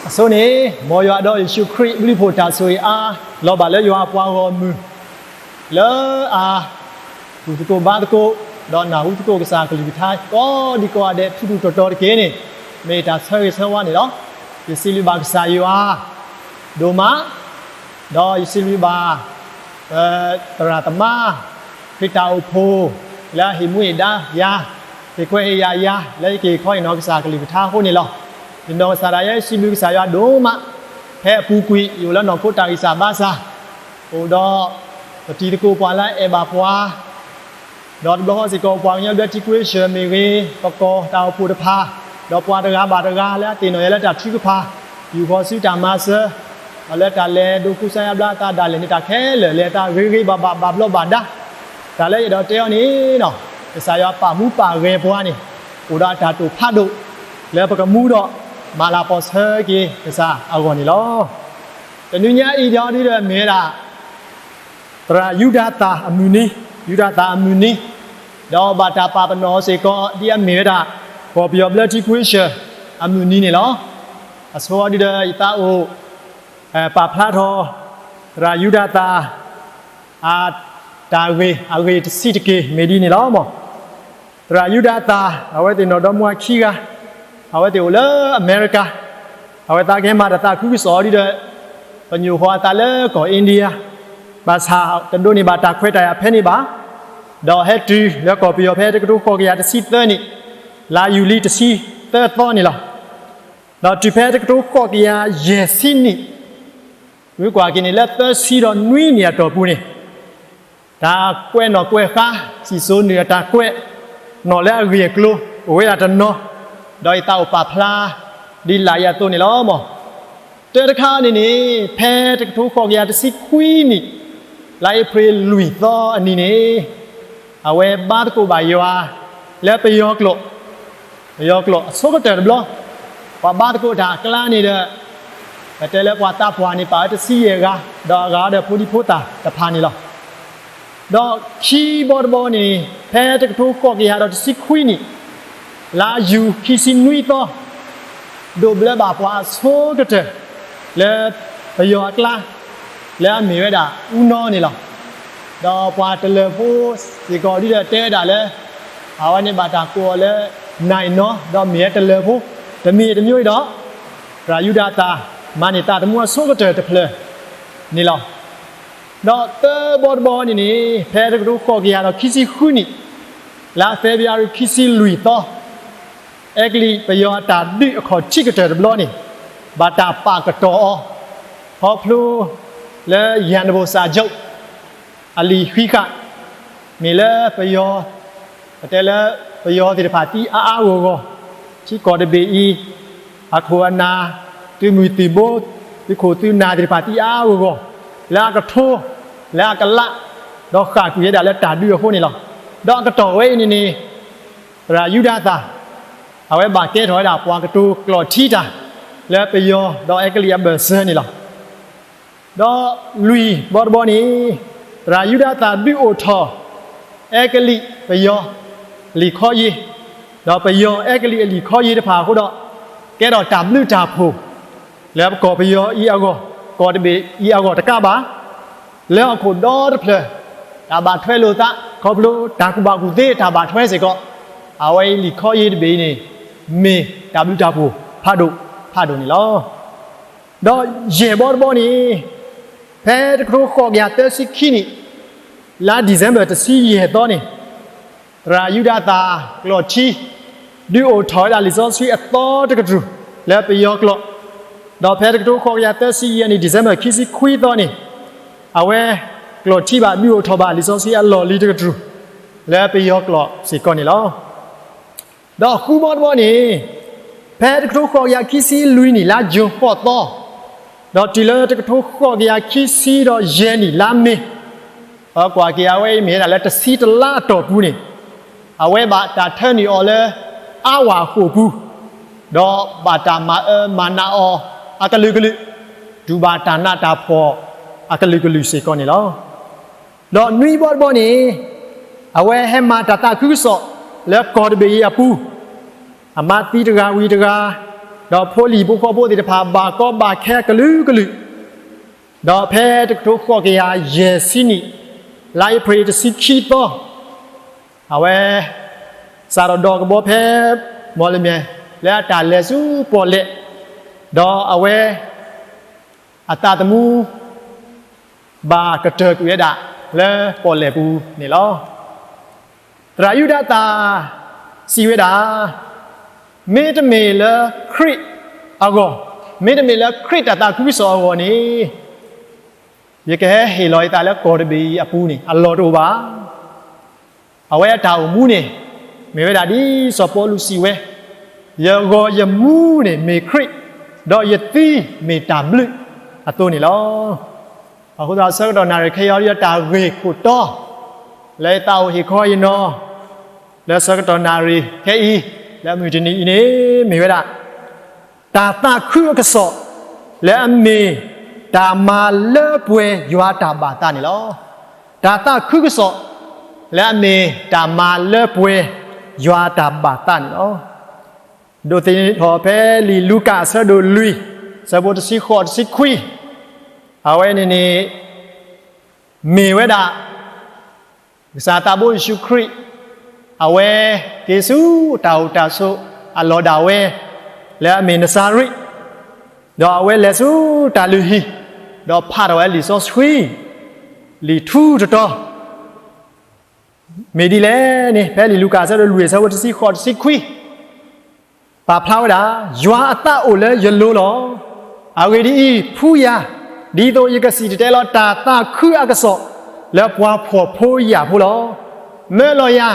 အဆိန့ၣ် မ်ယွၤဒီးယ့ၣ်ၡူးခရံာ်အဘျုးအဖှိၣ်တၢ်ဆိၣ်ဂ့ၤအါ လီၤဘၣ်လၢယွၤအပှၤဂီၢ်မုၢ် လၢအ ကူၣ်သကိးဘါသကိး ဒီးနၢ်ဟူသကိးကစၢ်အကလုၢ်ကထါ ကိးဒံကိးဂၤဒဲး ထူထူတီတီတက့ၢ်န့ၣ် မ့ၢ်တၢ်ဆၢဂ့ၤဆၢဝါန့ၣ်လီၤ. ယစံးဘျုးဘၣ်ကစၢ်ယွၤ ဒိၣ်မး ဒီးယစံးဘျုးဘၣ် သရၣ်သမါ ခရံာ်တၢ်အိၣ်ဖှိၣ် လၢအဟ့ၣ်မူဟ့ၣ်ဒါယၤ ဟ့ၣ်ခွဲးဟ့ၣ်ယာ်ယၤ လၢယကဟ့ၣ်ခီဟ့ၣ်နီၤကစၢ်အကလုၢ်ကထါအဃိန့ၣ်လီၤ. ယနီၢ်ကစၢ်ဒၣ်ယဲ ယစံးဘျုးကစၢ်ယွၤဒိၣ်မး ဖဲအပူၤကွံာ် ယအိၣ်လၢနီၢ်ခိတၢ်ဂံၢ်စၢ်ဘါစၢ် အိၣ်ဒီး ပတံၤသကိးပှၤလၢအအဲၣ်ဘၣ်ပှၤ ဒီးတဘျီဃီစ့ၢ်ကီး ပှၤကညီဘျၢထံခဝ့ၡၢၣ်မ့ၢ်ဂ့ၤ ပကီၢ်တၢ်အိၣ်ဖှိၣ်တဖၣ် ဒီးပှၤတဂၤဘၣ်တဂၤလၢအသ့ၣ်နီၣ်ယၤလၢတၢ်ထုကဖၣ် ယူာ်ဃီၤဆူတၢ်မၤစၢၤ ဒီးလၢတၢ်လဲၤဒိးကူစါယါဘျါအသးဒၣ်လဲာ်န့ၣ် တၢ်ခဲလၢာ်လဲၤအသးဂ့ၤဂ့ၤဘၣ်ဘၣ်ဘၣ်ဘျီးဘၣ်ဒါ တၢ်လၢယအဲၣ်ဒိးတဲအီၤန့ၣ် ကစၢ်ယွၤပာ်မူပာ်ဂဲၤပှၤန့ၣ် အိၣ်ဒီးအတၢ်တိာ်ဖးဒိၣ် လၢပကမူဒီး မၤလၤကပီၤဆၢက့ၤကစၢ်အဂီၢ်န့ၣ်လီၤ. တနွံညါအံၤဒီးဒ်ဒီးမ့ၢ်ဝဲဒၣ် သရၣ်ယူဒၤသၣ်အမုၢ်နံၤ, ယူဒၤသၣ်အမုၢ်နံၤ, ဒီးဘၣ်တၢ်ပာ်ပနီၣ်အီၤစ့ၢ်ကီး ဒ်အမ့ၢ်ဝဲဒၣ် ကီၢ်ပယီၤဘျၢထံခဝ့ၡၢၣ်အမုၢ်နံၤန့ၣ်လီၤ. အဆိအီၤဒ်ဒီးယသးအိၣ် ပာ်ဖျါထီၣ် သရၣ်ယူဒၤသၣ် အတၢ်ဂ့ၢ်အဂ့ၢ်တဆံးတက့ၢ် မ့ၢ်ဒ်န့ၣ်လီၤ. သရၣ်ယူဒၤသၣ် အဝဲသ့ၣ်နီၢ်ဒီမါဝၤခံဂၤ အဝဲသ့ၣ်အိၣ်လၢအမဲရကၤ အဝဲသ့ၣ်ကဟဲမၤတၢ်သးခုကစီၣ်အီၤဒ်ဒီး ပညိၣ်ဃီၤအသးလၢကီၢ်အ့ဒံယါ ဘၣ်ဆၣ်တဒိးန့ၢ်ဘၣ်တၢ်ခွဲးတၢ်ယာ်ဖဲန့ၣ်ဘၣ် ဒီးဟဲတုၤလၢကီၢ်ပယီၤဖဲ တကထိဃိးကယၤတဆံသၢနံၣ် လါယူၤလံတဆံသၢသီန့ၣ်လီၤ. ဒီးတုၤဖဲတကထိဃိးကယၤယဲၢ်ဆံနံၣ် ဝံၤကွၢ်က့ၤန့ၣ် လၢသၢဆံဒီးနွံနံၣ်အတီၢ်ပူၤန့ၣ် တၢ်ကွဲးနီၣ်ကွဲးဃါ စံၣ်စိၤနုာ်အတၢ်ကွဲးနီၣ်လၢအဂ့ၢ်အကျိၤ အိၣ်ဝဲဒၣ်တနီၤ ဒီးယသးအိၣ်ပာ်ဖျါ ဒ်လၢယၤအသိးန့ၣ်လီၤ. တၢတခါန့ၣ်န့ၣ် ဖဲတကထိဃိးကယၤတဆံခွံနံၣ် လါအ့ဖြ့ၣ်လွံၢ်သီအနံၤန့ၣ် အဝဲဘါသကိးဘၣ်ယွၤ လၢပယီၤကျိာ် ပယီၤကျိာ်အဆိကတၢၢ်တဘျီ ပှၤဘါသကိးတၢ်အကျါန့ၣ်ဒီး ပတဲလၢပှၤသးပှၢ်န့ၣ် ပာ်ဝဲတဆံယဲၢ်ဂၤ ဒီးအဂၤဒီးဖိဒံဖိသၣ်တဖၣ်န့ၣ်လီၤ. ဒီးခံဘီတဘီန့ၣ် ဖဲတကထိဃိးကယၤဒီးတဆံခွံနံၣ် လါယူၤခံဆံနွံသီ ဒိးဘျၢဘၣ်ပှၤအဆိကတၢၢ် လၢပယီၤအကျါ လၢအမ့ၢ်ဝဲဒၣ်အူနီၢ်န့ၣ်လီၤ. ဒီးပှၤတလၢၢ်ဖိစ့ၢ်ကီးဒ်ဒီးတဲဝဲဒၣ်လၢ အဝဲန့ၣ်ဘၣ်တၢ်ကိးအီၤလၢ နၢ်အ့ၣ်နီၢ် ဒီးမ့ၢ်ဝဲတလၢၢ်ဖိ တမံၤတမံၤအံၤဒီး သရၣ်ယူဒၤသၣ် မၤန့ၢ်သးသမူအဆိကတၢၢ်တဖျၢၣ်န့ၣ်လီၤ. ဒီးသၢဘီတဘီန့ၣ်န့ၣ် ဖဲတကထိဃိးကယၤဒီးခံဆံဃုနံၣ် လါဖ့ၤဘြူၤအါရံၤခံဆံလွံၢ်သီ အဲကလံးပယီၤအတၢ်ဒုးအခီၣ်ထံးကတၢၢ်တဘျီန့ၣ် ဘၣ်တၢ်ပာ်ကတီၢ်အီၤ ခီဖျိလၢယၤနဘိၣ်စၣ်ကၠိၣ် အလံာ်ဃံးဃာ် မ့ၢ်လၢပယီၤ ပတဲလၢ ပယီၤသ့ၣ်တဖၣ်သံအါအါဂီၢ်ဂီၢ် ထံကီၢ်တဘ့ၣ်အံၤ အခိၣ်အနၢ် သုးမုၢ်သုးဘိ သုးခိၣ်သုးနၢ်သ့ၣ်တဖၣ်သံအါအါဂီၢ်ဂီၢ် လၢအကထိ လၢအကလး ဒီးဃၣ်ကွံာ်ဝဲဒၣ်လၢတၢ်ဒုးအဃိန့ၣ်လီၤ. ဒီးအကတီၢ်ဝဲအံၤန့ၣ်န့ၣ် သရၣ်ယူဒၤသၣ် အဝဲဘၣ်ကဲထီၣ်ဝဲဒၣ်ပှၤကတိၤကျိာ်ထံတၢ် လၢပယီၤဒီးအဲကလံးအဘၢၣ်စၢၤန့ၣ်လီၤ. ဒီးလွံၢ်ဘီတဘီန့ၣ် သရၣ်ယူဒၤသၣ်ဒုးအိၣ်ထီၣ် အဲကလံးပယီၤ လံာ်ခီယ့ၢ် ဒီးပယီၤအဲကလံးအလံာ်ခီယ့ၢ်တဖၣ်အဃိဒီး ကဲထီၣ်တၢ်ဘျုးတၢ်ဖှိၣ် လၢကီၢ်ပယီၤအံၤအဂီၢ် ကီၢ်တဘ့ၣ်အံၤအဂီၢ်တကးဘၣ် လၢဟီၣ်ခိၣ်ဒီတဖျၢၣ် တၢ်ဘၣ်ထွဲလိာ်သး ခီဖျိတၢ်ကူၣ်ဘၣ်ကူၣ်သ့တၢ်ဘၣ်ထွဲစ့ၢ်ကီး အဝဲအံၤလံာ်ခီယ့ၢ်တဘ့ၣ်အံၤန့ၣ် မ့ၢ်တၢ်ဘျုးတၢ်ဖှိၣ်ဖးဒိၣ်ဖးဒိၣ်န့ၣ်လီၤ. ဒီးယဲၢ်ဘီတဘီန့ၣ် ဖဲတကထိဃိးကယၤသၢဆံခံနံၣ် လါဒံၣ်စဲဘၢၣ်တဆံယဲၢ်သီန့ၣ် သရၣ်ယူဒၤသၣ်ကျိာ်ထံ ဒုးအိၣ်ထီၣ်ဝဲဒၣ်လံာ်စီဆှံအသီတကတြူၢ် လၢပယီၤကျိာ်, ဒီးဖဲတကထိဃိးကယၤသၢဆံယဲၢ်နံၣ် ဒံၣ်စဲဘၢၣ်ခံဆံခွံသီန့ၣ် အဝဲကျိာ်ထံဘၣ်ဒုးအိၣ်ထီၣ်ဘၣ်လံာ်စီဆှံအလီၢ်လံၤတကတြူၢ် လၢပယီၤကျိာ်စ့ၢ်ကီးန့ၣ်လီၤ. ဒီးဃုဘီတဘီန့ၣ် ဖဲတကထိဃိးကယၤခံဆံလွံၢ်နံၣ် လါယိၤဃိးသီ, ဒီးတုၤလၢတကထိဃိးကယၤခံဆံဒီးယဲၢ်နံၣ် လါမ့ၤ အကွၢ်က့ၤအဝဲအံၤမ့ၢ်ဝဲဒၣ်လၢတဆံတလါအတီၢ်ပူၤန့ၣ် အဝဲဘၣ်တၢ်ထၢနုာ်အီၤလၢ အါဝၣ်အဃိာ်ပူၤ, ဒီးဘၣ်တၢ်မၤအၢမၤနးအီၤအကလုာ်ကလုာ်, တူၢ်ဘၣ်တၢ်နးတၢ်ဖှီၣ်အကလုာ်ကလုာ်စ့ၢ်ကီးန့ၣ်လီၤ. ဒီးနွံဘီတဘီန့ၣ် အဝဲဟဲမၤတၢ်သးခုကစီၣ်လၢကီၢ်တဘ့ၣ်အံၤအပူၤ, အမါသံတဂၤဝံၤတဂၤ, ဒီးဖိလံၤဖိဃီဖိသ့ၣ်တဖၣ် ဘၣ်ကီဘၣ်ခဲအကလုာ်ကလုာ်, ဒီးဖဲတကထိဃိးကယၤယဲၢ်ဆံနံၣ် လါအ့ဖြ့ၣ်တဆံခံသီ, အဝဲ စးထီၣ်ဒီးကဘီဖဲ မီၣ်လမၠဲၣ် လၢအတၢ်လဲၤဆူပီၣ်လဲၣ်, ဒီးအဝဲ အသးသမူ ဘၣ်ကတၢၢ်ကွံာ်ဝဲဒၣ်လၢပီၣ်လဲၣ်ပူၤန့ၣ်လီၤ. သရၣ်ယူဒၤသၣ် စံးဝဲဒၣ်, မ့တမ့ၢ်လၢခရံာ်အဂီၢ်, မ့တမ့ၢ်လၢခရံာ်တၢ်သးခုကစီၣ်အဂီၢ်န့ၣ်, ယကဟဲဟ့ၣ်လီၤယသးလၢကီၢ်တဘ့ၣ်အံၤအပူၤန့ၣ် အလီၢ်တအိၣ်ဘၣ်. အဝဲအတၢ်အိၣ်မူန့ၣ် မ့ၢ်ဝဲဒၣ်ဒ်စီၤပီလူးစံးဝဲ, ယဂီၢ်ယမူန့ၣ်မ့ၢ်ခရံာ်, ဒီးယသံမ့ၢ်တၢ်ဘျုးအသိးန့ၣ်လီၤ. အဃိသတးဆၢကတီၢ်နၣ်ရံၣ်ခဲအံၤ တၢ်ဂ့ၢ်ခိၣ်တီ လၢယသးအိၣ်ဟ့ၣ်ခီယနီၤ လၢဆၢကတီၢ်နၣ်ရံၣ်ခဲအံၤ လၢမုၢ်တနံၤအံၤန့ၣ် မ့ၢ်ဝဲဒၣ် တၢ်သးခုအကစီၣ် လၢအမ့ၢ်တၢ်မၤလၢပှဲၤယွၤတၢ်ဘၣ်သးန့ၣ်လီၤ. တၢ်သးခုကစီၣ် လၢအမ့ၢ်တၢ်မၤလၢပှဲၤယွၤတၢ်ဘၣ်သးန့ၣ်လီၤ. ဒိးသန့ၤထီၣ်ဖဲလံာ်လူၤကၣ်အဆၢဒိၣ်လွံၢ် အဆၢဖိတဆံဃိးတဆံခွံ, အဝဲန့ၣ်န့ၣ် မ့ၢ်ဝဲဒၣ် ကစၢ်သးဘိယ့ၣ်ၡူးခရံာ် အဝဲက့ၤဆူတၢ်အိၣ်တၢ်ဆိးအလီၢ်ဒၣ်ဝဲ လၢအမ့ၢ်နစၤရ့း, ဒီးအဝဲလဲၤဆူတၢ်လုၢ်ဟံၣ် ဒီးဖးထီၣ်ဝဲလံာ်စီဆှံ လံာ်ထူတတီၤ မ့ၢ်ဒ်လဲၣ်န့ၣ် ဖဲလံာ်လူၤကၣ်အဆၢဒိၣ်လွံၢ်အဆၢဖိတဆံဃိးတဆံခွံ ပာ်ဖျါဝဲဒၣ်, ယွၤအသးအိၣ်လၢယလိၤလီၤ. အဂ့ၢ်ဒ်အံၤ, ဖှူယၤ, ဒ်သိးယကစံၣ်တဲၤတဲလီၤတၢ်သးခုအကစီၣ် လၢပှၤဖှီၣ်ဖိယာ်ဖိလီၤ. မၢလီၤယၤ,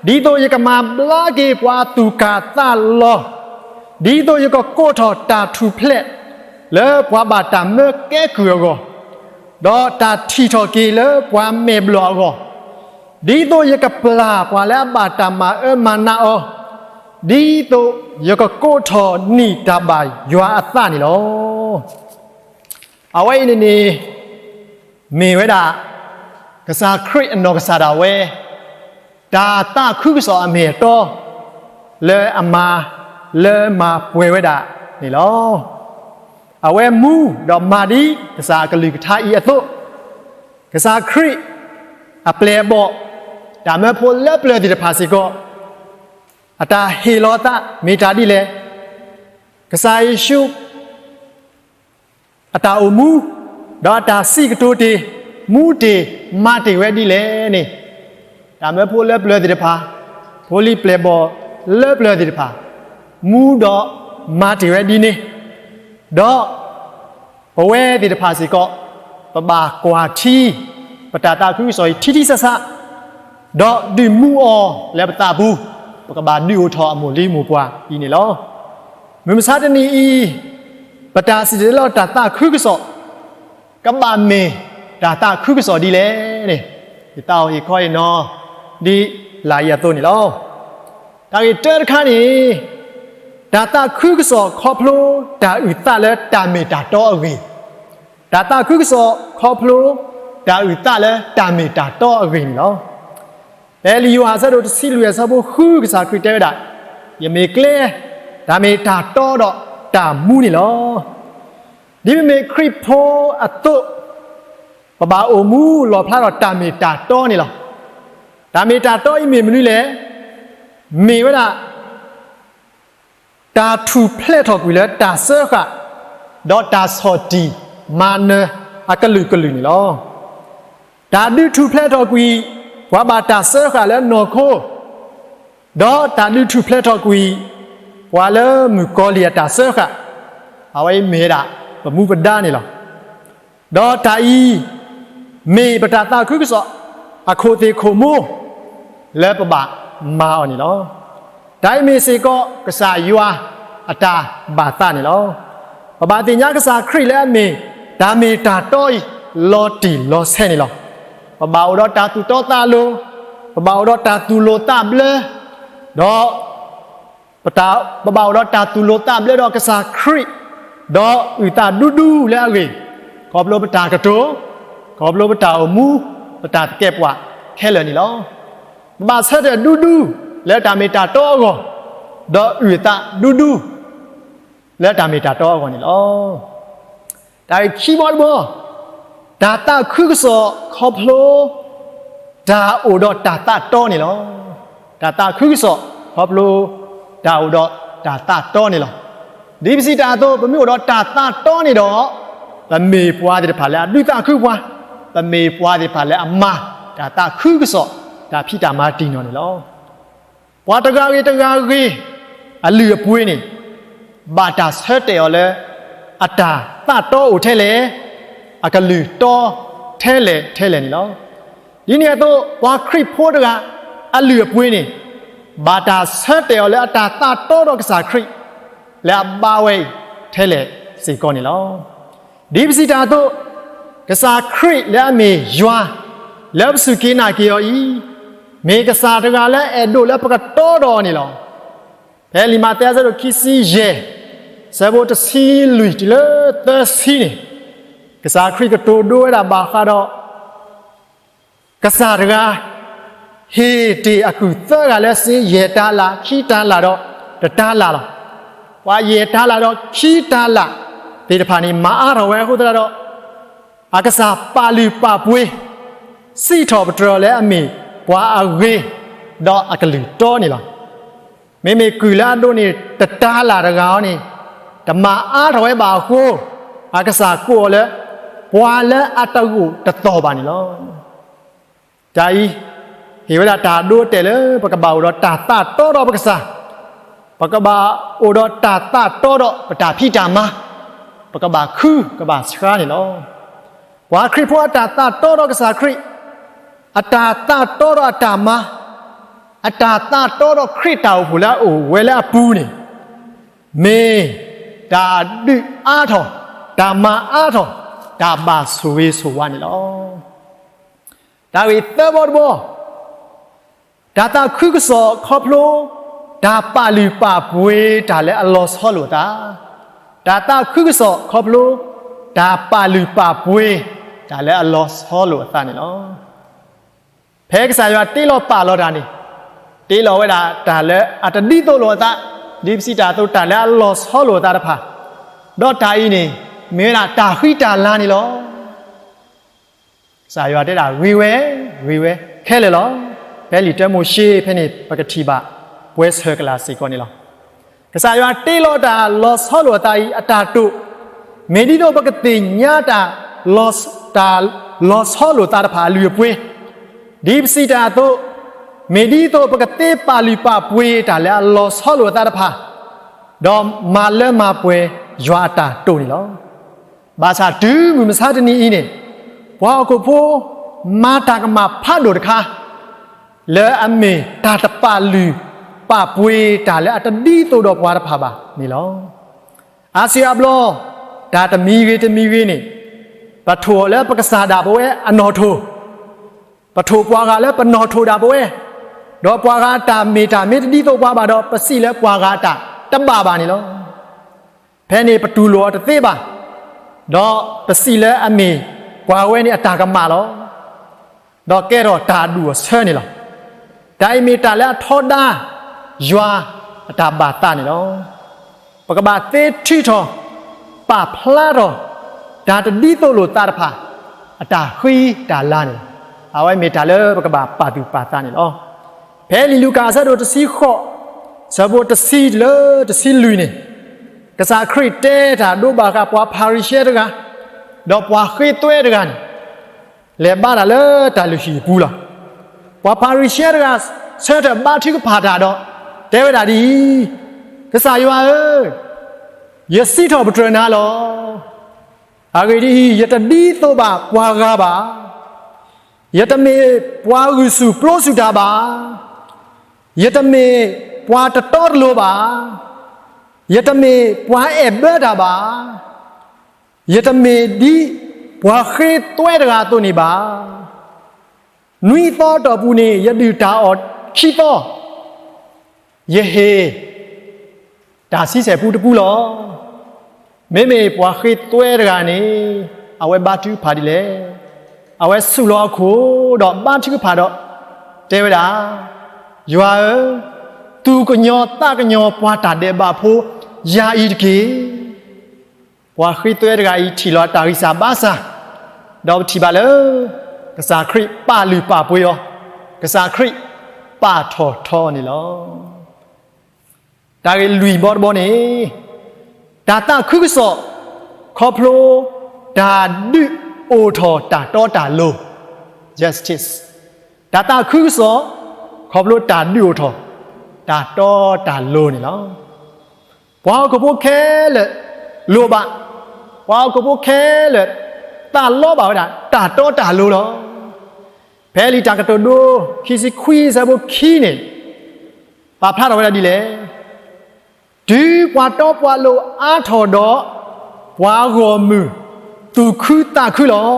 ဒ်သိးယကမၤဘျါက့ၤပှၤသူၣ်ကၢ်သးလီၤ, ဒ်သိးယကကိးထီၣ်တၢ်ထူၣ်ဖျဲး လၢပှၤဘၣ်တၢ်မၢကဲကုၢ်အဂီၢ်, ဒီးတၢ်ထံၣ်ထီၣ်က့ၤလၢပှၤမဲာ်ဘျီၣ်အဂီၢ်, ဒ်သိးယကပျၢ်ပှၤလၢအဘၣ်တၢ်မၤအၢမၤနးအီၤ, ဒ်သိးယကကိးထီၣ်နံၣ်တၢ်ဘၣ်ယွၤအသးန့ၣ်လီၤ. အဝဲအံၤန့ၣ်န့ၣ် မ့ၢ်ဝဲဒၣ် ကစၢ်ခရံာ်အနီၢ်ကစၢ်ဒၣ်ဝဲ တၢ်သးခုကစီၣ်အမ့ၢ်အတီ လၢအမၤလၢမၤပှဲၤဝဲဒၣ်န့ၣ်လီၤ. အဝဲမူဒီးမၤဒ်ကစၢ်အကလုၢ်ကထါအံၤအသိး, ကစၢ်ခရံာ်အပျဲၢ်အဘီၣ် တၢ်မၢဖိလၢပျၢၤသ့ၣ်တဖၣ်စ့ၢ်ကီး အတၢ်ဟ့ၣ်လီၤသးမ့ၢ်တၢ်ဒ်လဲၣ်, ကစၢ်ယ့ၣ်ၡူး အတၢ်အိၣ်မူ ဒီးအတၢ်စံးကတိၤတ့ၢ် မူတ့ၢ်မၤတ့ၢ်ဝဲဒ်လဲၣ်န့ၣ်, တၢ်မၢဖိလၢပျၢၤသ့ၣ်တဖၣ်, ဖိလံၤပျဲၢ်ဘီၣ်လၢပျၢၤသ့ၣ်တဖၣ် မူဒီးမၤတ့ၢ်ဝဲဒ်န့ၣ်, ဒီး ပဝဲသ့ၣ်တဖၣ်စ့ၢ်ကီး ပဘၣ်ကွၢ်ထံ ပတၢ်သးခုကစီၣ်အံၤထံထံဆးဆး, ဒီးဒုးမူအီၤလၢပသးပူၤ, ပကဘၣ်ဒုးအိၣ်ထီၣ်အမိၢ်လံမိၢ်ပှၢ်အံၤန့ၣ်လီၤ. မုၢ်မဆါတနံၤအံၤ ပတၢ်စံၣ်တဲၤတဲလီၤတၢ်သးခုကစီၣ် ကဘၣ်မ့ၢ်တၢ်သးခုကစီၣ်ဒ်လဲၣ်န့ၣ်, ယသးအိၣ်ဟ့ၣ်ခီအံၤနီၤ ဒ်လၢယၤအသိးန့ၣ်လီၤ. တၢ်ဂ့ၢ်တၢတခါန့ၣ်, တၢ်သးခုကစီၣ်ခီဖျိတၢ်အုၣ်သးလၢတၢ်မ့ၢ်တၢ်တီအဂ့ၢ်, တၢ်သးခုကစီၣ်ခီဖျိတၢ်အုၣ်သးလၢတၢ်မ့ၢ်တၢ်တီအဂ့ၢ်န့ၣ်လီၤ. ဖဲလံာ်ယိၤဟၣ်အဆၢဒိၣ်တဆံလွံၢ်အဆၢဖိဃု ကစၢ်ခရံာ်တဲဝဲဒၣ်, ယမ့ၢ်ကျဲ, တၢ်မ့ၢ်တၢ်တီဒီးတၢ်မူန့ၣ်လီၤ. ဒ်ပမ့ၢ်ခရံာ်ဖိအသိး, ပဘၣ်အိၣ်မူလီၣ်ဖျါဒီးတၢ်မ့ၢ်တၢ်တီန့ၣ်လီၤ. တၢ်မ့ၢ်တၢ်တီအံၤမ့ၢ်မနုၤလဲၣ်, မ့ၢ်ဝဲဒၣ် တၢ်ထူၣ်ဖျဲးထီၣ်ကွံာ်လၢတၢ်စၢဃာ်, ဒီးတၢ်ဆီၣ်တံၢ်မၤနၢၤအကလုာ်ကလုာ်န့ၣ်လီၤ. တၢ်ဒုးထူၣ်ဖျဲးထီၣ်ကွံာ် ပှၤဘၣ်တၢ်စၢဃာ်လၢနီၢ်ခိ, ဒီးတၢ်ဒုးထူၣ်ဖျဲးထီၣ်ကွံာ် ပှၤလၢမုၣ်ကီၤလံၢ်အတၢ်စၢဃာ်, အဝဲအံၤမ့ၢ်ဝဲဒၣ် ပမူပဒါန့ၣ်လီၤ. ဒီးတၢ်အံၤ မ့ၢ်ပတၢ်သးခုကစီၣ် အခိၣ်သ့ၣ်ခိၣ်မိ လၢပဘၣ်မၤအီၤန့ၣ်လီၤ. တၢ်အံၤမ့ၢ်စ့ၢ်ကီး ကစၢ်ယွၤအတၢ်ဘၣ်သးန့ၣ်လီၤ. ပဘၣ်သ့ၣ်ညါကစၢ်ခရံာ်လၢအမ့ၢ် တၢ်မ့ၢ်တၢ်တီအံၤ လီၤတံၢ်လီၤဆဲးန့ၣ်လီၤ. ပဘၣ်အိၣ်ဒီးတၢ်သူၣ်တီသးလိၤ, ပဘၣ်အိၣ်ဒီးတၢ်သူၣ်လိၤသးဘျၢ, ဒီး ပဘၣ်အိၣ်ဒီးတၢ်သူၣ်လိၤသးဘျၢဒီးကစၢ်ခရံာ်, ဒီးအုၣ်သးဒူဒူလၢအဂ့ၢ်, ခီဖျိပတၢ်ကတိၤ, ခီဖျိပတၢ်အိၣ်မူ, ပတၢ်သကဲးပဝးခဲလၢာ်န့ၣ်လီၤ. ပဘၣ်ဆၢထၢၣ်ဒူဒူလၢတၢ်မ့ၢ်တၢ်တီအဂီၢ်, ဒီးအုၣ်အသးဒူဒူ လၢတၢ်မ့ၢ်တၢ်တီအဂီၢ်န့ၣ်လီၤ. တၢ်ဂ့ၢ်ခံဘီတဘီ, တၢ်သးခုကစီၣ်ခီဖျိ တၢ်အိၣ်ဒီးတၢ်သးတီန့ၣ်လီၤ. တၢ်သးခုကစီၣ်ခီဖျိ တၢ်အိၣ်ဒီးတၢ်သးတီန့ၣ်လီၤ. ဒ်ပစံးတၢ်အသိး ပမ့ၢ်အိၣ်ဒီးတၢ်သးတီန့ၣ်ဒီး ပမ့ၢ်ပှၤသ့ၣ်တဖၣ်လၢအဒုးသးခုပှၤ, ပမ့ၢ်ပှၤသ့ၣ်တဖၣ်လၢအမၤတၢ်သးခုကစီၣ် တၢ်ဖံးတၢ်မၤတံၢ်နီၢ်န့ၣ်လီၤ. ပှၤတဂၤဂ့ၤတဂၤဂ့ၤ အလုၢ်အပှ့ၤန့ၣ် ဘၣ်တၢ်ဆၢတဲာ်အီၤလၢ အတၢ်သးတီအိၣ်ထဲလဲၣ်, အကလုၢ်တီထဲလဲၣ်ထဲလဲၣ်န့ၣ်လီၤ. ဒ်န့ၣ်အသိး ပှၤခရံာ်ဖိတဂၤ အလုၢ်အပှ့ၤန့ၣ် ဘၣ်တၢ်ဆၢတဲာ်အီၤလၢအတၢ်သးတီဒီးကစၢ်ခရံာ် လၢအဘါဝဲအံၤထဲလဲၣ်စ့ၢ်ကီးန့ၣ်လီၤ. ဒ်ပစံးတၢ်အသိး, ကစၢ်ခရံာ်လၢအမ့ၢ်ယွၤ လၢပစူၢ်က့ၤနာ်က့ၤအီၤအံၤ, မ့ၢ်ကစၢ်တဂၤလၢအအဲၣ်ဒိးလၢပကတီဒီးအီၤန့ၣ်လီၤ. ဖဲလံာ်မးသဲအဆၢဒိၣ်ခံဆံယဲၢ်, ဆၢဖိတဆံလွံၢ်တုၤလၢသၢဆံန့ၣ်, ကစၢ်ခရံာ်ကတိၤဒိဝဲဒၣ်ဘၣ်ဃးဒီး ကစၢ်တဂၤ ဟ့ၣ်တ့ၢ်အကုၢ်သၢဂၤလၢစ့ ယဲၢ်တၤလၣ်, ခံတၤလၣ်ဒီးတတၤလၣ်လီၤ. ပှၤယဲၢ်တၤလၣ်ဒီးခံတၤလၣ်သ့ၣ်တဖၣ်န့ၣ် မၤအါထီၣ်ဝဲအဃိသတးဒီး အကစၢ်ပာ်လုၢ်ပာ်ပှ့ၤ စံးထီၣ်ပတြၢၤလၢအမ့ၢ်ပှၤအဂ့ၤ ဒီးအကလုၢ်တီန့ၣ်လီၤ. မ့မ့ၢ်ကုၢ်လၢအဒိးန့ၢ်တတၤလၣ်တဂၤအံၤန့ၣ် တမၤအါထီၣ်ဝဲဘၣ်အဃိ, အကစၢ်ကိးအီၤလၢ ပှၤလၢအတဂိာ်တသီၣ်ဘၣ်န့ၣ်လီၤ. တၢ်အံၤ ဟ့ၣ်ဝဲဒၣ်တၢ်ဒိတဲာ်လၢ ပကဘၣ်အိၣ်ဒီးတၢ်သးတီဒီးပကစၢ်, ပကဘၣ်အိၣ်ဒီးတၢ်သးတီဒီးပတၢ်ဖံးတၢ်မၤ, ပကဘၣ်ခုကဘၣ်ဆှါန့ၣ်လီၤ. ပှၤခရံာ်ဖိအတၢ်သးတီဒီးကစၢ်ခရံာ်, အတၢ်သးတီဒီးအတၢ်မၤ, အတၢ်သးတီဒီးခရံာ်တၢ်အိၣ်ဖှိၣ်လၢအအိၣ်ဝဲလၢအပူၤန့ၣ်, မ့ၢ်တၢ်ဒုးအါထီၣ်, တၢ်မၤအါထီၣ်, တၢ်ဘၣ်ဆိၣ်ဂ့ၤဆိၣ်ဝါန့ၣ်လီၤ. တၢ်ဂ့ၢ်သၢဘီတဘီ, တၢ်သးခုကစီၣ်ခီဖျိ တၢ်ပာ်လုၢ်ပာ်ပှ့ၤတၢ်လၢအလီၤဆီလိာ်အသး, တၢ်သးခုကစီၣ်ခီဖျိ တၢ်ပာ်လုၢ်ပာ်ပှ့ၤ တၢ်လၢအလီၤဆီလိာ်အသးန့ၣ်လီၤ. ဖဲကစၢ်ယွၤတ့လီၤပာ်လီၤတၢ်န့ၣ်, တ့လီၤဝဲဒၣ်တၢ်လၢအတဒ်သိးလိာ်အသး, ဒ်ပစံးတၢ်အသိး တၢ်လၢအလီၤဆီလိာ်အသးတဖၣ်, ဒီးတၢ်အံၤန့ၣ် မ့ၢ်ဝဲဒၣ်တၢ်ဃံတၢ်လၤန့ၣ်လီၤ. ကစၢ်ယွၤတဲဒၣ်ဂ့ၤဝဲ, ဂ့ၤဝဲခဲလၢာ်လီၤ. ဖဲလံာ်တၢမိၤၡ့ဖဲန့ၣ် ပကထံၣ်ဘၣ်ပှဲၤဆၢၣ်ကလာ်စ့ၢ်ကီးန့ၣ်လီၤ. ကစၢ်ယွၤတ့လီၤတၢ်လီၤဆီလိာ်အသးအံၤအတၢ်တိာ်, မ့ၢ်ဒ်သိးပကသ့ၣ်ညါတၢ်လီၤ, တၢ်လီၤဆီလိာ်သးတဖၣ်အလုၢ်အပှ့ၤ, ဒ်ပစံးတၢ်အသိး, မ့ၢ်ဒ်သိးပကသ့ပာ်လုၢ်ပာ်ပှ့ၤတၢ်လၢအလီၤဆီလိာ်အသးတဖၣ်, ဒီးမၤလၢမၤပှဲၤယွၤအတၢ်တိာ်န့ၣ်လီၤ. ဘၣ်ဆၣ်တုၤမုၢ်မဆါတနံၤအံၤန့ၣ်, ပှၤဟီၣ်ခိၣ်ဖိ မၤတၢ်ကမၣ်ဖးဒိၣ်တခါ လၢအမ့ၢ်တၢ်တပာ်လုၢ်ပာ်ပှ့ၤတၢ်လၢအတဒ်သိးဒီးပှၤတဖၣ်ဘၣ်န့ၣ်လီၤ. အါစုအါဘျီ တၢ်တမံၤဂ့ၤတမံၤဂ့ၤန့ၣ်, ပထိၣ်လၢပကစၢ်ဒၣ်ပဝဲအနီၣ်ထိၣ်, ပထိၣ်ပှၤဂၤလၢပနီၣ်ထိၣ်ဒၣ်ပဝဲ, ဒီးပှၤဂၤအတၢ်မ့ၢ်တၢ်မ့ၢ်တဒ်သိးပှၤဘၣ်ဒီး ပစံးလၢပှၤဂၤအတၢ်တဘၣ်ဘၣ်န့ၣ်လီၤ. ဖဲန့ၣ်ပတူၢ်လိာ်အီၤတသ့ဘၣ်, ဒီးပစံးလၢအမ့ၢ်ပှၤဝဲန့ၣ်အတၢ်ကမၣ်လီၤ. ဒီးကဲထီၣ်တၢ်အဒူၣ်အဆၢန့ၣ်လီၤ. တၢ်အံၤမ့ၢ်တၢ်လၢအထီဒါယွၤအတၢ်ဘၣ်သးန့ၣ်လီၤ. ပကဘၣ်သ့ထုးထီၣ် ပာ်ဖျါထီၣ် တၢ်တဒ်သိးလိာ်သးတဖၣ် အတၢ်ဃံတၢ်လၤန့ၣ်, အဝဲမ့ၢ်တၢ်လၢပကဘၣ်ပာ်သူၣ်ပာ်သးန့ၣ်လီၤ. ဖဲလံာ်လူၤကၣ်အဆၢဒိၣ်တဆံဃိး, ဆၢဖိတဆံတုၤလၢတဆံလွံၢ်န့ၣ်, ကစၢ်ခရံာ်တဲတၢ်ဒိဘၣ်ဃးပှၤဖၤရံၤၡဲတဂၤ, ဒီးပှၤဃ့သွဲတဂၤန့ၣ် လဲၤဘါတၢ်လၢတၢ်လုၢ်ဟံၣ်အပူၤလီၤ. ပှၤဖၤရံၤၡဲတဂၤ ဆၢထၢၣ်ဘါထုကဖၣ်တၢ်ဒီး တဲဝဲဒၣ်ဒ်အံၤ, ကစၢ်ယွၤဧၢ, ယစံးထီၣ်ပတြၢၤနၤလီၤ. အဂ့ၢ်ဒ်အံၤ, ယတဒ်သိးဘၣ်ပှၤဂၤဘၣ်. ယတမ့ၢ်ပှၤဂုာ်ဆူၣ်ပျိဆူၣ်တၢ်ဘၣ်. ယတမ့ၢ်ပှၤတတီတလိၤဘၣ်. ယတမ့ၢ်ပှၤအဲၣ်ဘၢတၢ်ဘၣ်. ယတမ့ၢ်ဒ်ပှၤဃ့သွဲတဂၤအသိးန့ၣ်ဘၣ်. နွံသီအတီၢ်ပူၤန့ၣ် ယဒုၣ်တၢ်အီၣ်ခံသီ, ယဟ့ၣ်တၢ်ဆံဆဲၣ်ပူတပူလီၤ. မ့မ့ၢ်ပှၤဃ့သွဲတဂၤန့ၣ် အဝဲဘါထုကဖၣ်ဒ်လဲၣ်. အဝဲဆူၣ်လီၤအခိၣ်ဒီးဘါထုကဖၣ်ဒီး တဲဝဲဒၣ်, ယွၤဧၢ, သူၣ်ကညီၤသးကညီၤပှၤတၢ်ဒဲးဘးဖိ ယၤအံၤတက့ၢ်. ပှၤဃ့သွဲတဂၤအံၤထံၣ်လီၤတၢ်ဂံၢ်စၢ်ဘါစၢ်, ဒီးပထံၣ်ဘၣ်လၢ ကစၢ်ခရံာ်ပာ်လုၢ်ပာ်ပှ့ၤအီၤ, ကစၢ်ခရံာ်ပာ်ထီၣ်ထီန့ၣ်လီၤ. တၢ်ဂ့ၢ်လွံၢ်ဘီတဘီန့ၣ်, တၢ်သးခုကစီၣ် ခီဖျိ တၢ်ဒုးအိၣ်ထီၣ်တၢ်တီတၢ်လိၤ, justice, တၢ်သးခုကစီၣ် ခီဖျိတၢ်ဒုးအိၣ်ထီၣ် တၢ်တီတၢ်လိၤန့ၣ်လီၤ. ပှၤဟီၣ်ခိၣ်ဖိခဲလၢာ်လိၣ်ဘၣ်, ပှၤဟီၣ်ခိၣ်ဖိခဲလၢာ် သးလီဘၣ်ဝဲဒၣ် တၢ်တီတၢ်လိၤလီၤ. ဖဲလံာ်တၢ်ကတိၤဒိ ခံဆံခွံ အဆၢဖိခံန့ၣ် ပာ်ဖျါထီၣ်ဝဲဒၣ်ဒ်လဲၣ်. တုၤပှၤတီပှၤလိၤအါထီၣ်ဒီး, ပှၤဂီၢ်မုၢ်သူၣ်ခုသးခုလီၤ.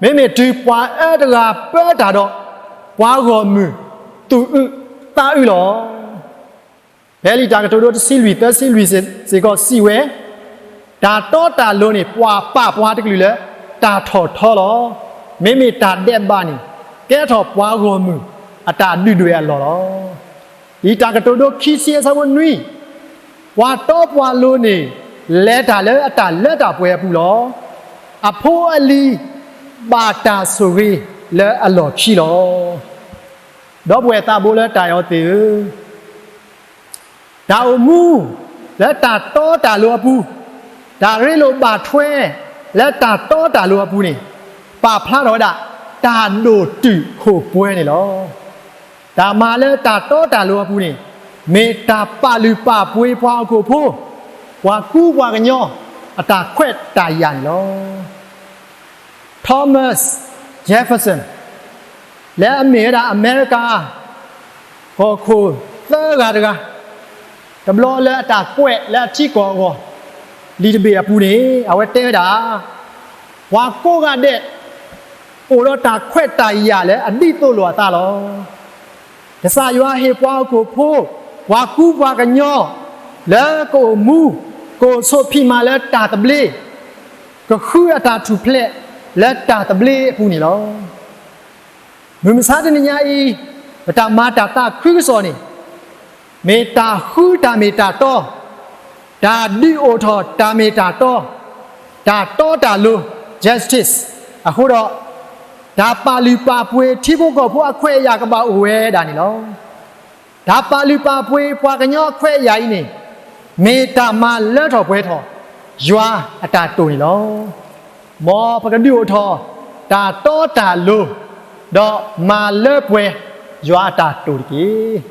မ့မ့ၢ်တုၤပှၤအၢတဂၤပၢတၢ်ဒီး, ပှၤဂီၢ်မုၢ်သူၣ်အုးသးအုးလီၤ. ဖဲလံာ်တၢ်ကတိၤဒိ တဆံလွံၢ် သၢဆံလွံၢ် စ့ၢ်ကီးစံးဝဲ, တၢ်တီတၢ်လိၤန့ၣ် ပှၤပာ်ပှၤတကလုာ်လၢ တၢ်ထီၣ်ထီလီၤ. မ့မ့ၢ်တၢ်ဒဲးဘးန့ၣ် ကဲထီၣ်ပှၤဂီၢ်မုၢ်အတၢ်ဒုၣ်ဒွဲၣ်အလီၢ်လီၤ. လံာ်တၢ်ကတိၤဒိ ခံဆံ အဆၢဖိနွံ, ပှၤတီပှၤလိၤန့ၣ် လဲၤတၢ်လၢအတၢ်လၢတၢ်ပှဲၤအပူၤလီၤ. အဖိအလံၤ ဘၣ်တၢ်ဆိၣ်ဂ့ၤလၢအလီၢ်ခံလီၤ. ဒီပုၢ်ဝဲၢ်သးဘိလၢတၢ်အဲၣ်အီၤသ့ၣ်ဧၢ, တၢ်အိၣ်မူ လၢတၢ်တီတၢ်လိၤအပူၤ, တၢ်ရ့လိာ်ဘၣ်ထွဲ လၢတၢ်တီတၢ်လိၤအပူၤန့ၣ်, ပာ်ဖျါထီၣ်ဝဲဒၣ် တၢ်ဒိၣ်တုာ်ခိၣ်ပှဲၤန့ၣ်လီၤ. တၢ်မၤလၢတၢ်တီတၢ်လိၤအပူၤန့ၣ်, မ့ၢ်တၢ်ပာ်လုၢ်ပာ်ပှ့ၤပှၤဟီၣ်ခိၣ်ဖိ, ပှၤကူပှၤကညီ အတၢ်ခွဲးတၢ်ယာ်န့ၣ်လီၤ. Thomas Jefferson လၢအမ့ၢ်ဝဲဒၣ်အမဲရကၤ ဟီၣ်ခိၣ်သၢဂၤတဂၤ, တဘျီလၢအတၢ်ကွဲးလၢအထံကီၢ်အဂီၢ် လံာ်တဘ့ၣ်အပူၤန့ၣ် အဝဲတဲဝဲဒၣ်, ပှၤကိးဂၤဒဲး အိၣ်ဒီးတၢ်ခွဲးတၢ်ယာ်လၢအဒ်သိးလိာ်အသးလီၤ. ကစၢ်ယွၤဟ့ၣ်ပှၤဟီၣ်ခိၣ်ဖိ, ပှၤကူပှၤကညီ လၢကအိၣ်မူ, ကအိၣ်ဆိးဖံးမၤလၢတၢ်သဘျ့, ကဃုအတၢ်ထူၣ်ဖျဲးလၢတၢ်သဘျ့အပူၤန့ၣ်လီၤ. မုၢ်မဆါတနံၤညါအံၤ, ပတၢ်မၤတၢ်သးခုကစီၣ်န့ၣ်, မ့ၢ်တၢ်ဃုတၢ်မ့ၢ်တၢ်တီ, တၢ်ဒုးအိၣ်ထီၣ်တၢ်မ့ၢ်တၢ်တီ, တၢ်တီတၢ်လိၤ justice အဃိဒီး, တၢ်ပာ်လုၢ်ပာ်ပှ့ၤထံဖိကီၢ်ဖိအခွဲးအယာ်ကဘၣ်အိၣ်ဝဲဒၣ်န့ၣ်လီၤ. တၢ်ပာ်လုၢ်ပာ်ပှ့ၤပှၤကညီအခွဲးအယာ်အံၤန့ၣ်, မ့ၢ်တၢ်မၤလၢထီၣ်ပှဲၤထီၣ် ယွၤအတၢ်တိာ်န့ၣ်လီၤ. မ်ပကဒုးအိၣ်ထီၣ် တၢ်တီတၢ်လိၤ, ဒီးမၤလၢပှဲၤ ယွၤအတၢ်တိာ်တက့ၢ်.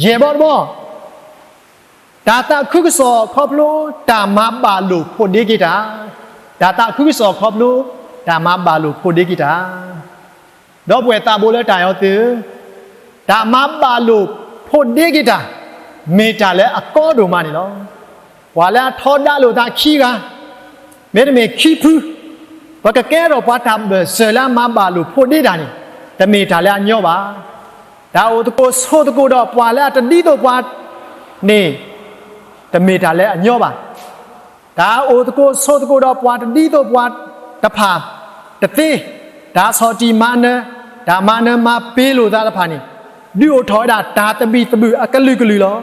ယဲၢ်ဘီတဘီ, တၢ်သးခုကစီၣ်ခီဖျိတၢ်မၤဘၣ်လိာ်ဖိးဒ့က့ၤတၢ်, တၢ်သးခုကစီၣ်ခီဖျိတၢ်မၤဘၣ်လိာ်ဖိးဒ့က့ၤတၢ်. ဒီပုၢ်ဝဲၢ်သးဘိလၢတၢ်အဲၣ်အီၤသ့ၣ်ဧၢ, တၢ်မၤဘၣ်လိာ်ဖိးဒ့က့ၤတၢ်, မ့ၢ်တၢ်လၢအကီဒိၣ်မးန့ၣ်လီၤ. ပှၤလၢအထီဒါလိာ်သးခံဂၤ, မ့တမ့ၢ်ခံဖု, ပကကဲထီၣ်ပှၤတၢ်ဘၢၣ်စၢၤလၢအမၤဘၣ်လိာ်ဖိးဒ့တၢ်န့ၣ်, တမ့ၢ်တၢ်လၢအညီဘၣ်. တၢ်အိၣ်သကိးဆိးသကိးဒီးပှၤလၢအတဒ်သိးပှၤန့ၣ်, တမ့ၢ်တၢ်လၢအညီဘၣ်. တၢ်အိၣ်သကိးဆိးသကိးဒီးပှၤတဒ်သိးပှၤတဖၣ်တသ့, တၢ်ဆီၣ်တံၢ်မၤနၢၤ, တၢ်မၤနၢၤမၤပ့ၤလိာ်သးတဖၣ်န့ၣ်, ဒုးအိၣ်ထီၣ်ဝဲဒၣ်တၢ်သဘံၣ်သဘုၣ်အကလုာ်ကလုာ်လီၤ.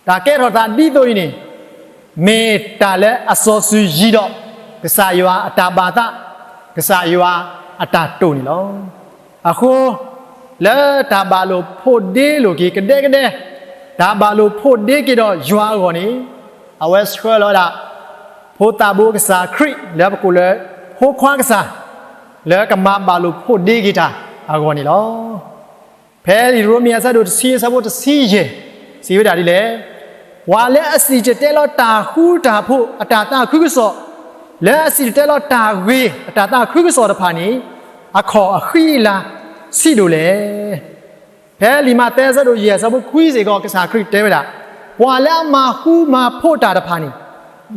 တၢ်ကဲထီၣ်သးဒ်သိးအံၤန့ၣ်, မ့ၢ်တၢ်လၢအစီၤစုၤယံၤဒီး ကစၢ်ယွၤအတၢ်ဘၣ်သး, ကစၢ်ယွၤအတၢ်တိာ်န့ၣ်လီၤ. အဃိ, လၢတၢ်ဘၣ်လိာ်ဖိးဒ့လိာ်က့ၤကဒဲကဒဲ, တၢ်ဘၣ်လိာ်ဖိးဒ့က့ၤဒီးယွၤအဂီၢ်န့ၣ်, အဝဲဆှၢလီၤဝဲဒၣ် ဖိသၣ်ဘိကစၢ်ခရံာ်လၢပကိးလၢ ဖိခွါကစၢ်, လၢကမၤဘၣ်လိာ်ဖိးဒ့က့ၤတၢ်အဂီၢ်န့ၣ်လီၤ. ဖဲလံာ်ရိမ့ၤအဆၢဒိၣ်တဆံအဆၢဖိတဆံယဲၢ် စံးဝဲဒၣ်ဒ်လဲၣ်, ပှၤလၢအစံၣ်တဲၤတဲလီၤတၢ်ဃူတၢ်ဖိးအတၢ်သးခုကစီၣ်, လၢအစံၣ်တဲၤတဲလီၤတၢ်ဂ့ၤအတၢ်သးခုကစီၣ်တဖၣ်န့ၣ်, အခီၣ်အဃံအလၤဆံးဒိၣ်လဲၣ်. ဖဲလံာ်မးသဲအဆၢဒိၣ်ယဲၢ်အဆၢဖိခွံစ့ၢ်ကီး ကစၢ်ခရံာ်တဲဝဲဒၣ်, ပှၤလၢအမၤဃူမၤဖိးတၢ်တဖၣ်န့ၣ်,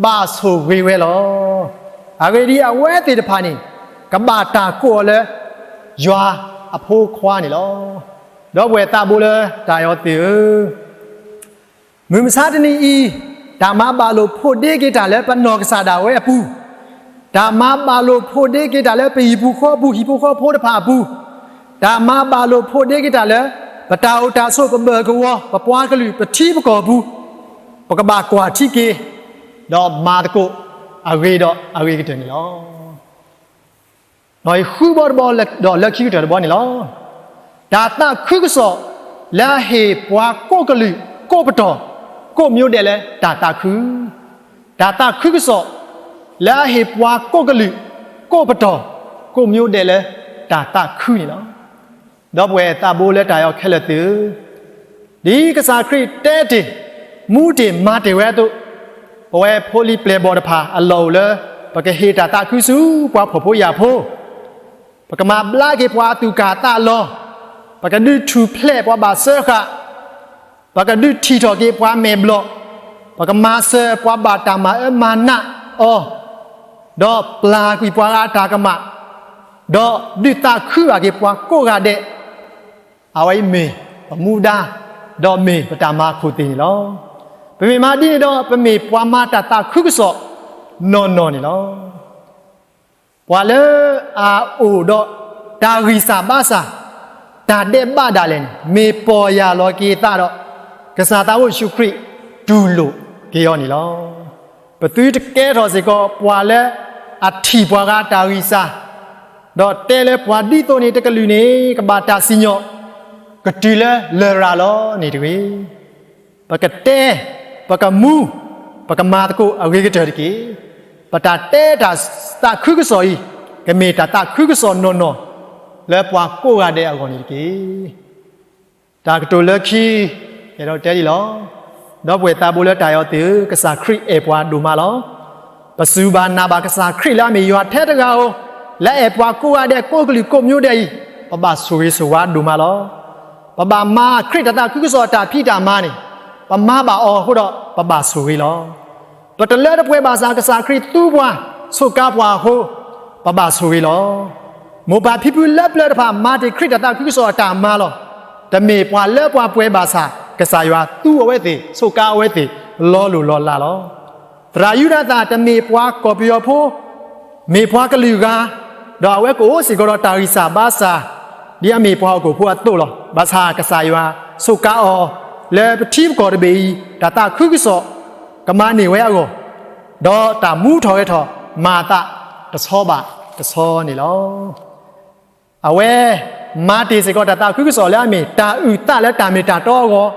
ဘၣ်ဆိၣ်ဂ့ၤဝဲလီၤ. အဂ့ၢ်ဒ်အံၤ, အဝဲသ့ၣ်တဖၣ်န့ၣ်, ကဘၣ်တၢ်ကိးအီၤလၢ ယွၤအဖိခွါန့ၣ်လီၤ. ဒီပုၢ်ဝဲၢ်သးဘိလၢတၢ်အဲၣ်အီၤသ့ၣ်ဧၢ, မုၢ်မဆါတနံၤအံၤ, တၢ်မၤဘၣ်လိာ်ဖိးဒ့က့ၤတၢ်လၢပနီၢ်ကစၢ်ဒၣ်ဝဲအပူၤ, တၢ်မၤဘၣ်လိာ်ဖိးဒ့က့ၤတၢ်လၢပဟံၣ်ပူၤဃီပူၤ ဟံၣ်ဖိဃီဖိတဖၣ်အပူၤ, တၢ်မၤဘၣ်လိာ်ဖိးဒ့က့ၤတၢ်လၢ ပတၢ်အိၣ်တၢ်ဆိး ပဘၢၣ်ကဝီၤ ပပှၤကလုာ် ပထံပကီၢ်ပူၤ, ပကဘၣ်ကွၢ်ထံက့ၤ, ဒီးမၤသကိးအဂ့ၤဒီးအဂ့ၤကတၢၢ်န့ၣ်လီၤ. ဒီးဃုဘီတဘီဒီးလၢခံကတၢၢ်တဘီန့ၣ်လီၤ. တၢ်သးခုကစီၣ်လၢအဟ့ၣ်ပှၤကိးကလုာ်ကိးပတီၢ်ကိးမံၤဒဲးလၢတၢ်သးခု, တၢ်သးခုကစီၣ် လၢအဟ့ၣ်ပှၤကိးကလုာ်ကိးပတီၢ်ကိးမံၤဒဲးလၢတၢ်သးခုန့ၣ်လီၤ. ဒီပုၢ်ဝဲၢ်သးဘိလၢတၢ်အဲၣ်ခဲလၢာ်သ့ၣ်ဧၢ, ဒ်ကစၢ်ခရံာ်တဲတ့ၢ်, မူတ့ၢ်မၤတ့ၢ်ဝဲအသိး, ပဝဲဖိလံၤပျဲၢ်ဘီၣ်တဖၣ်အလီၢ်အိၣ်လၢ ပကဟ့ၣ်တၢ်သးခုဆူပှၤဖှီၣ်ဖိယာ်ဖိ, ပကမၤဘျါက့ၤပှၤအသူၣ်ကၢ်သးလီၤ, ပကဒုးထူၣ်ဖျဲးပှၤဘၣ်စၢဃာ် ပကဒုးထံၣ်ထီၣ်က့ၤပှၤမဲာ်ဘျီၣ်, ပကမၤစၢၤပှၤဘၣ်တၢ်မၤအၢမၤနးအီၤ, ဒီးပျၢ်ကွံာ်ပှၤဂၤအတၢ်ကမၣ်, ဒီးဒုးသးခုဘၣ်က့ၤပှၤကိးဂၤဒဲး, အဝဲအံၤမ့ၢ်ပမူဒါ, ဒီးမ့ၢ်ပတၢ်မၤခိၣ်သ့ၣ်န့ၣ်လီၤ. ပမ့ၢ်မၤဒ်န့ၣ်ဒီး ပမ့ၢ်ပှၤမၤတၢ်သးခုကစီၣ်နီၢ်နီၢ်န့ၣ်လီၤ. ပှၤလၢအအိၣ်ဒီးတၢ်ဂံၢ်စၢ်ဘါစၢ်, တၢ်ဒဲးဘးဒၣ်လဲာ်န့ၣ် မ့ၢ်ပီၢ်ယၢ်လီၤက့ၤသးဒီး ကစၢ်သးဘိယ့ၣ်ၡူးခရံာ်တူၢ်လိာ်က့ၤအီၤန့ၣ်လီၤ. ပသုတကဲထီၣ်စ့ၢ်ကီး ပှၤလၢအထံၣ်ပှၤဂၤတၢ်ဂံၢ်စၢ်, ဒီးတဲလၢပှၤဒ်သိးန့ၣ်တကလုာ်န့ၣ် ကဘၣ်တၢ်စံၣ်ညီၣ်, ကတုၤလၢလရာ်လီၤန့ၣ်တဂ့ၤ. ပကတဲ, ပကမူ, ပကမၤသကိးအဂ့ၤကတၢၢ်တက့ၢ်. ပတၢ်တဲတၢ်သးခုကစီၣ်အံၤ ကမ့ၢ်တၢ်သးခုကစီၣ်နီၢ်နီၢ် လၢပှၤကိးဂၤဒဲးအဂီၢ်န့ၣ်တက့ၢ်. တၢ်ကတိၤလၢခံ, အဲၣ်ဒိးတဲဒ်လီၤ. ဒီပုၢ်ဝဲၢ်သးဘိလၢတၢ်အဲၣ်အီၤသ့ၣ်ဧၢ, ကစၢ်ခရံာ်အဲၣ်ပှၤဒိၣ်မးလီၤ. ပစူၢ်ဘၣ်နာ်ဘၣ်ကစၢ်ခရံာ်လၢအမ့ၢ်ယွၤထဲတဂၤဧိၤ, လၢအအဲၣ်ပှၤကိးဂၤဒဲးကိးကလုာ်ကိးမံၤဒဲးအံၤ, ပဘၣ်ဆိၣ်ဂ့ၤဆိၣ်ဝါဒိၣ်မးလီၤ. ပဘၣ်မၤခရံာ်တၢ်သးခုကစီၣ်အတၢ်ဖံးတၢ်မၤန့ၣ်, ပမၤဘၣ်အီၤအဃိဒီး ပဘၣ်ဆိၣ်ဂ့ၤလီၤ. ပတလၢတပှဲၤဘၣ်ဆၣ် ကစၢ်ခရံာ်သူပှၤ, ဆိးကါပှၤအဃိ, ပဘၣ်ဆိၣ်ဂ့ၤလီၤ. မိၢ်ပၢ်ဖံဖုလၢပျၢၤတဖၣ် မၤတ့ၢ်ခရံာ်တၢ်သးခုကစီၣ်အတၢ်မၤလီၤ. တမ့ၢ်ပှၤလၢပှၤပှဲၤဘၣ်ဆၣ် ကစၢ်ယွၤသူအဝဲသ့ၣ်, ဆိးကါအဝဲသ့ၣ်, လီၤလိၢ်လီၤလးလီၤ. သရၣ်ယူဒၤသၣ် တမ့ၢ်ပှၤကီၢ်ပယီၤဖိ, မ့ၢ်ပှၤကလုာ်ဂၤ, ဒီးအဝဲကအိၣ်စ့ၢ်ကီးဒီးတၢ်ဂံၢ်စၢ်ဘါစၢ်, ဒ်အမ့ၢ်ပှၤဟီၣ်ခိၣ်ဖိအသိးလီၤ. ဘၣ်ဆၣ်ကစၢ်ယွၤဆိးကါအီၤ, လၢပထံပကီၢ်တဘ့ၣ်အံၤ တၢ်သးခုကစီၣ် ကမၤန့ၢ်ဝဲအဂီၢ်, ဒီးတၢ်မူထီၣ်ဂဲၤထီၣ်မၤအသးတဆီဘၣ်တဆီန့ၣ်လီၤ. အဝဲမၤတ့ၢ်စ့ၢ်ကီးတၢ်သးခုကစီၣ်လၢအမ့ၢ်တၢ်အုၣ်သးလၢတၢ်မ့ၢ်တၢ်တီအဂီၢ်,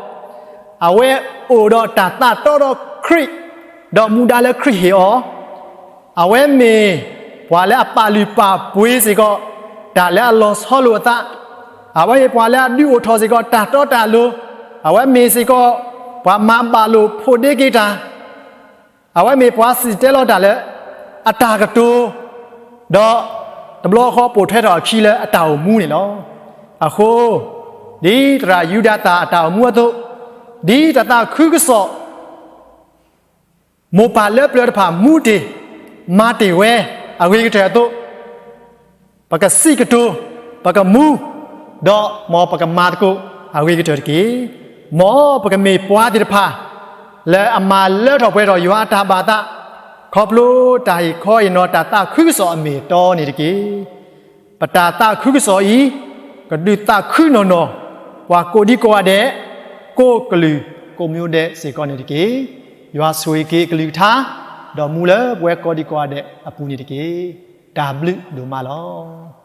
အဝဲအိၣ်ဒီးတၢ်သးတီဒီးခရံာ်, ဒီးမူဒါလၢခရံာ်ဟ့ၣ်အီၤ, အဝဲမ့ၢ်ပှၤလၢအပာ်လုၢ်ပာ်ပှ့ၤစ့ၢ်ကီး တၢ်လၢအလီၤဆီလိာ်အသး, အဝဲမ့ၢ်ပှၤလၢအဒုးအိၣ်ထီၣ်စ့ၢ်ကီးတၢ်တီတၢ်လိၤ, အဝဲမ့ၢ်စ့ၢ်ကီး ပှၤမၤဘၣ်လိာ်ဖိးဒ့က့ၤတၢ် အဝဲမ့ၢ်ပှၤစံၣ်တဲၤတဲလီၤတၢ်လၢအတၢ်ကတိၤ, ဒီးတဘျီဃီပိာ်ထွဲထီၣ်အခံလၢအတၢ်အိၣ်မူန့ၣ်လီၤ. အဃိ, ဒ်သရၣ်ယူဒၤသၣ်အတၢ်အိၣ်မူအသိး, ဒ်တၢ်သးခုကစီၣ် မိၢ်ပၢ်လၢပျၢၤတဖၣ်မူတ့ၢ်, မၤတ့ၢ်ဝဲအဂ့ၤကတၢၢ်အသိး, ပကစံးကတိၤ, ပကမူ, ဒီးမ်ပကမၤသကိးအဂ့ၤကတၢၢ်တက့ၢ်. မ်ပကမ့ၢ်ပှၤသ့ၣ်တဖၣ် လၢအမၤလၢထီၣ်ပှဲၤထီၣ်ယွၤအတၢ်ဘၣ်သး, ခီဖျိတၢ်ဟ့ၣ်ခီဟ့ၣ်နီၤတၢ်သးခုကစီၣ်အမ့ၢ်အတီန့ၣ်တက့ၢ်. ပတၢ်သးခုကစီၣ်အံၤ ကဒုးသးခုနီၢ်နီၢ် ပှၤကိးဒံကိးဂၤဒဲး, ကိးကလုာ်ကိးမံၤဒဲးစ့ၢ်ကီးန့ၣ်တက့ၢ်. ယွၤဆိၣ်ဂ့ၤက့ၤအကလုၢ်ကထါ, ဒီးမူလၢပဝဲကိးဒံကိးဂၤဒဲးအပူၤန့ၣ်တက့ၢ်. တၢ်ဘျုးဒိၣ်မးလီၤ.